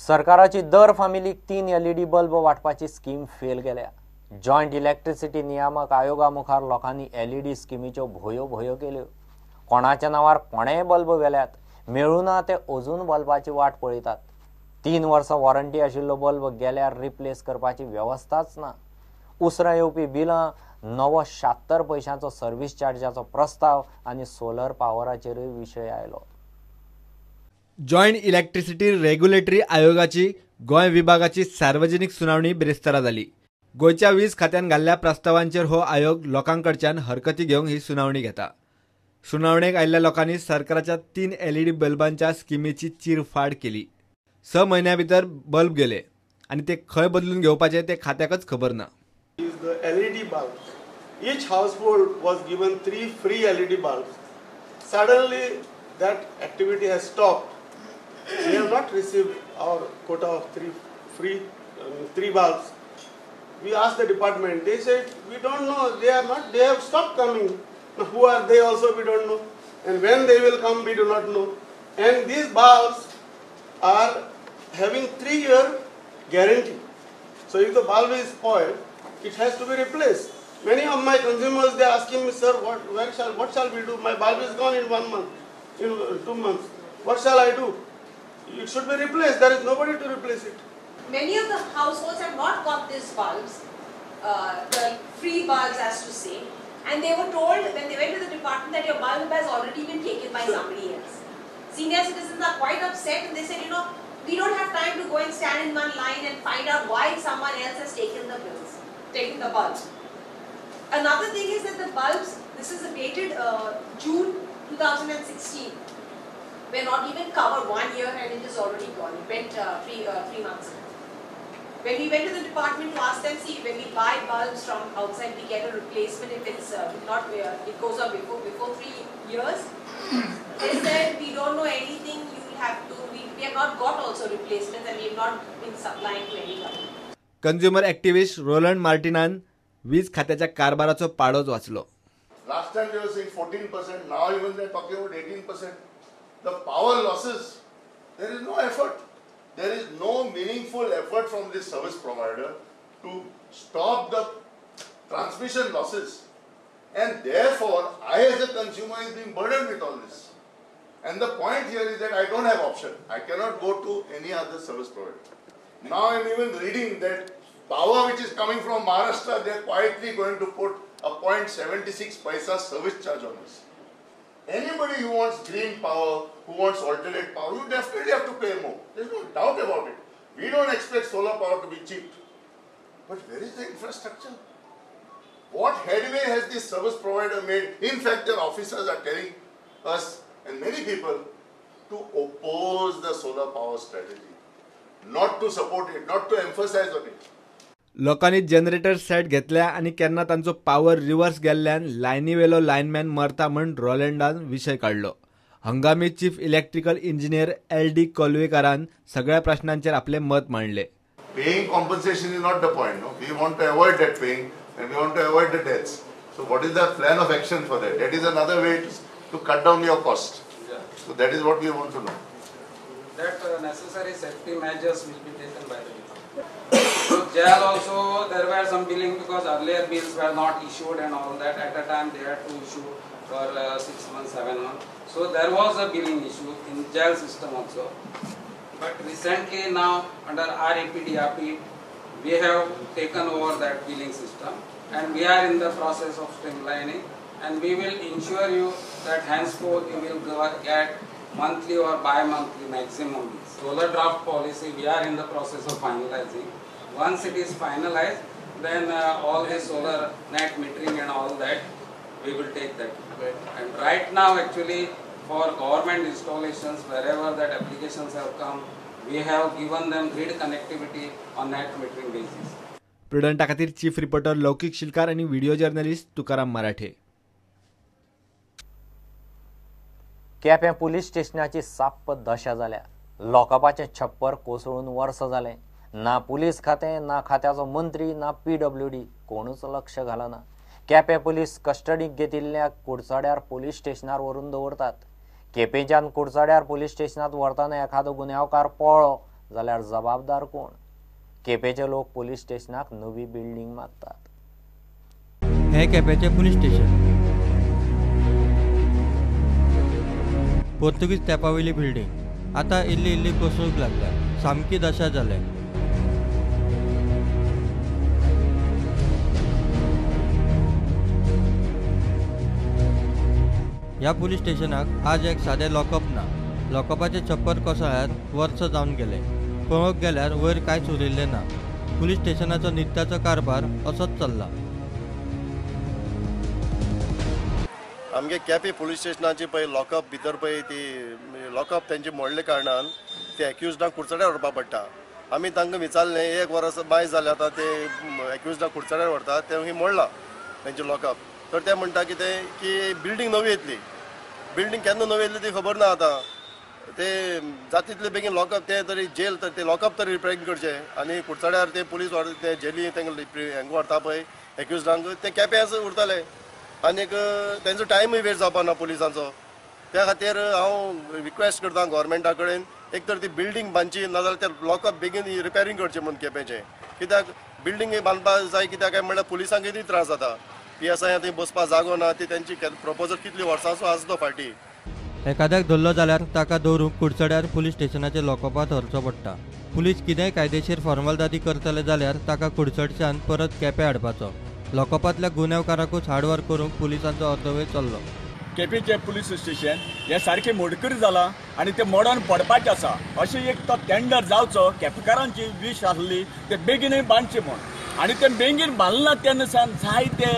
सरकाराची दर फामिलीक 3 LED bulb वाटपाची scheme fail गेल्या. जॉयंट इलेक्ट्रिसिटी नियामक आयोगा मुखार लोकांनी एलईडी स्किमीच्यो भोयो भोयो केल्यो. कोणाच्या नांवार कोणेय बल्ब व्हेल्यात, मेळूना ते अजून बल्बाची वाट पळयतात. 3 वर्सां वॉरंटी आशिल्लो बल्ब गेल्यार रिप्लेस करपाची वेवस्थाच ना. उसरां येवपी बिलां, नवो 76 पयशांचो सर्वीस चार्जाचो प्रस्ताव आनी सोलर पावराचेरूय विशय आयलो. जॉयंट इलेक्ट्रिसिटी रेग्युलेटरी आयोगाची गोंय विभागाची सार्वजनिक सुनावणी बिरेस्तारा जाली. गोंयच्या वीज खात्यान घाल्ल्या प्रस्तावांचेर हो आयोग लोकांकडच्यान हरकती घेवंक ही सुनावणी घेता. सुनावणेक आयिल्ल्या लोकांनी सरकाराच्या 3 एलईडी बल्बांच्या स्किमीची चिरफाड केली. 6 म्हयन्या भितर बल्ब गेले आनी ते खंय बदलून घेवपाचे ते खात्याकच खबर ना. The LED bulbs. Each household was given 3 free LED bulbs. Suddenly that activity has stopped. We have not received our quota of 3 free 3 bulbs. We asked the department. They said we don't know. They are not. They have stopped coming. Now, who are they also we don't know. And when they will come we do not know. And these bulbs are having 3-year guarantee. So if the bulb is spoiled, it has to be replaced. Many of my consumers, they are asking me, sir, what shall we do? My bulb is gone in 1 month, in 2 months. What shall I do? It should be replaced. There is nobody to replace it. Many of the households have not got these bulbs, the free bulbs as to say, and they were told when they went to the department that your bulb has already been taken by somebody else. Senior citizens are quite upset and they said, you know, we don't have time to go and stand in one line and find out why someone else has taken the bills, taken the bulbs. Another thing is that the bulbs, this is dated June 2016, were not even covered 1 year and it is already gone. It went 3 months ago. When we went to the department to ask them, see, when we buy bulbs from outside, we get a replacement if it's not, it goes up before 3 years. They said, we don't know anything, you will have to, we have not got also replacements and we have not been supplying to anybody. Consumer activist Roland मार्टिनान वीज खात्याच्या कारभाराचो पाडोच वाचलो. Last time they were saying 14%, now even they are talking about 18%. The power losses, there is no effort. There is no meaningful effort from this service provider to stop the transmission losses. And therefore, I as a consumer is being burdened with all this. And the point here is that I don't have option. I cannot go to any other service provider. Now I am even reading that power which is coming from Maharashtra, they are quietly going to put a 0.76 paisa service charge on us. Anybody who wants green power, who wants alternate power, you definitely have to pay more. There is no doubt about it. We don't expect solar power to be cheap. But where is the infrastructure? What headway has this service provider made? In fact, their officers are telling us and many people to oppose the solar power strategy, not to support it, not to emphasize on it. लोकांनी generator set घेतल्या आनी केन्ना तांचो power reverse गेल्ल्यान लायनी वेलो lineman मरता म्हण रोलंडान विशय काडलो. हंगामी चीफ इलेक्ट्रिकल इंजिनियर एल.डी. कोलवेकारान सगळ्या प्रश्नांचेर आपले मत मांडले. Paying compensation is not the point. No? We want to avoid that paying and we want to avoid the deaths. So what is the plan of action for that? That is another way to cut down your cost. Yeah. So that is what we want to know. That necessary safety measures will be taken by the department. So jail also there were some billing because earlier bills were not issued and all that. At a time they had to issue for 6 months, 7 months. So there was a billing issue in jail system also. But recently now under RAPDRP we have taken over that billing system and we are in the process of streamlining, and we will ensure you that henceforth you will get monthly or bi-monthly maximum bills. Solar draft policy we are in the process of finalizing. Once it is finalized, then all the solar net metering and all that, we will take that. And right now actually for government installations, wherever that applications have come, we have given them grid connectivity on net metering basis. प्रुडंटा खातीर chief reporter लौकिक शिलकार आणि video journalist Tukaram मराठे. Quepem police स्टेशनाची साप्प दशा जाल्या. लॉकअपाचें छप्पर कोसळून वर्स जालें. ना पुलीस खातें, ना खात्याचो मंत्री, ना पीडब्ल्यूडी, कोणूच लक्ष घालना. केपें पुलीस कस्टडीक घेतिल्ल्या कुडचड्यार पुलीस स्टेशनार व्हरून दवरतात. केपेंच्यान कुडचड्यार पुलीस स्टेशनांत व्हरतना एखादो गुन्यांवकार पळ्ळो जाल्यार जबाबदार कोण? केपेंचे लोक पुलीस स्टेशनाक नवी बिल्डींग मागतात. हे केपेंचें पुलीस स्टेशन पोर्तुगीज तेंपा वयली बिल्डींग आतां इल्ली इल्ली कोसळूंक लागल्या, सामकी दशा जाल्या. ह्या पुलीस स्टेशनाक आज एक सादें लॉकअप ना. लॉकअपाचें छप्पर कोसळ्यार वर्स जावन गेलें. पळोवंक गेल्यार वयर कांयच उरिल्लें ना. पुलीस स्टेशनाचो नित्याचो कारभार असोच चल्ला. आमगे केपें पुलीस स्टेशनाची पळय लॉकअप भितर पळय ती लॉकअप तेंचे मोडले कारणान ते एक्युजडाक कुडचड्यार व्हरपा पडटा. आमी तांकां विचारलें, एक वर्स बाय जालें आतां ते एक्युजडाक कुडचड्यार व्हरता, ते मोडला तेंचें लॉकअप. तर ते म्हणटा कितें की बिल्डींग नवी येतली. बिल्डींग केन्ना नवी येतली ती खबर ना. आतां ते जाता तितले बेगीन लॉकअप ते तरी जेल तर ते लॉकअप तरी रिपेरींग करचें आनी कुडचड्यार ते पुलीस ते जेली तांकां हांकां व्हरता पळय एक्युजडांक ते केप्यांच उरताले आनीक तेंचो टायमूय वेस्ट जावपा ना पुलिसांचो. त्या खातीर हांव रिक्वेस्ट करता गव्हर्मेंटा कडेन, एक तर ती बिल्डींग बांदची, नाजाल्यार ते लॉकअप बेगीन रिपेरींग करचें म्हणून केपेंचें. कित्याक बिल्डींग बांदपाक जाय, कित्याक काय म्हणल्यार पुलिसांकय ती त्रास जाता. पी एस I थंय बसपाक जागो ना, ती तेंची प्रपोजल कितली वर्सांचो आसा तो फाटीं. एखाद्याक धरलो जाल्यार ताका दवरूंक कुडचड्यार पुलीस स्टेशनाचे लॉकअपांत व्हरचो पडटा. पुलीस कितेंय कायदेशीर फॉर्मालदादी करतले जाल्यार ताका कुडचडच्यान परत केपें हाडपाचो. लॉकअपांतल्या गुन्यांवकाराकूच हाडवार करूंक पुलिसांचो अर्दवेळ वेळ चल्लो. केपेंचें पुलीस स्टेशन हें सारकें मोडकरी जालां आनी तें मोडोन पडपाचें आसा. अशें एक तो टेंडर जावचो, केपेकारांची वीश आसली ते बेगीनूय बांदचें म्हूण, आनी तें बेगीन बांदलां तेन्ना सावन जायते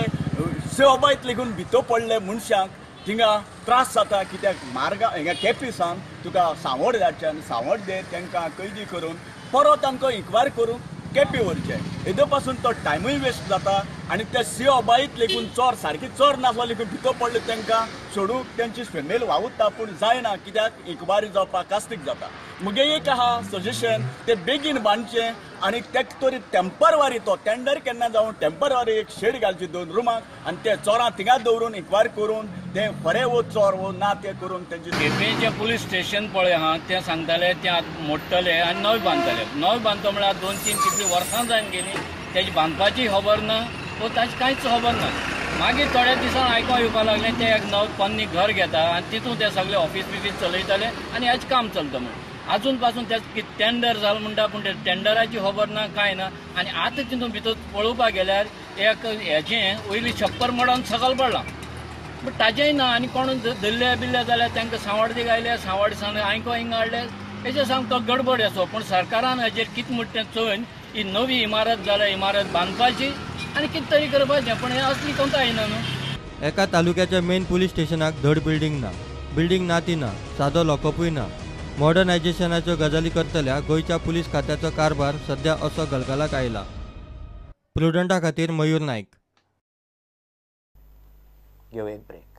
सेवाबायत लेगून भितर पडले मनशांक थिंगा त्रास जाता. कित्याक मार्गा हिंगा केपें सावन तुका सांवड धाडचें आनी सांवड दे तांकां कैदी करून परत तांकां इन्क्वायरी करून केपें व्हरचें. हेदो पासून तो टायमूय वेस्ट जाता आनी त्या सिओबायत लेगून चोर सारकी चोर नासलो लेगून भितर पडले तांकां सोडूंक तेंची फेमेल वावुरता, पूण जायना कित्याक इन्क्वायरी जावपाक कास्तीक जाता. मुगे एक आहा सजेशन, ते बेगीन बांदचें आनी तेक तरी टेम्परवारी तो टेंडर केन्ना जावन टेम्परवारी एक शेड घालची 2 रुमांक आनी ते चोरां थिंगा दवरून इन्क्वायरी करून ते खरें वो चोर वो ना ते करून तेंचे. केपेंचें पुलीस स्टेशन पळय आहा, तें सांगताले तें आतां मोडटले आनी नवें बांदतले. नवें बांदतो म्हळ्यार 2-3 कितलीं वर्सां जावन गेलीं, तेजी बांदपाची खबर ना वो ताची कांयच खबर ना. मागीर थोड्या दिसान आयकोंक येवपाक लागलें ते एक नवें पोन्नी घर घेता आनी तितून ते सगळे ऑफिस बिफीस चलयताले आनी हेच काम चलता म्हूण. आजून पासून ते टेंडर जालें म्हणटा, पूण ते टेंडराची खबर ना कांय ना. आनी आतां तितून भितर पळोवपाक गेल्यार एक हेजें वयली छप्पर मोडोन सकयल पडलां, बट ताजेंय ना. आनी कोण धरले बिल्ले जाल्यार तांकां सांवड्डे आयले, सांवड्डे सावन आयको हिंगा हाडले, हेजे सामको गडबड आसो. पूण सरकारान हेजेर कितें म्हणटा तें चोवन ही नवी इमारत जाल्यार इमारत बांदपाची आनी कितें तरी करपाचें, पूण हें असली कोणता येना न्हू. एका तालुक्याच्या मेन पुलीस स्टेशनाक धड बिल्डींग ना, बिल्डींग ना ती ना, सादो लॉकअपूय ना. मॉडर्नायझेशनाच्यो गजाली करतल्या गोंयच्या पुलीस खात्याचो कारभार सध्या असो गलगलाक आयला. प्रुडंटा खातीर मयूर नायक. घेवया एक ब्रेक.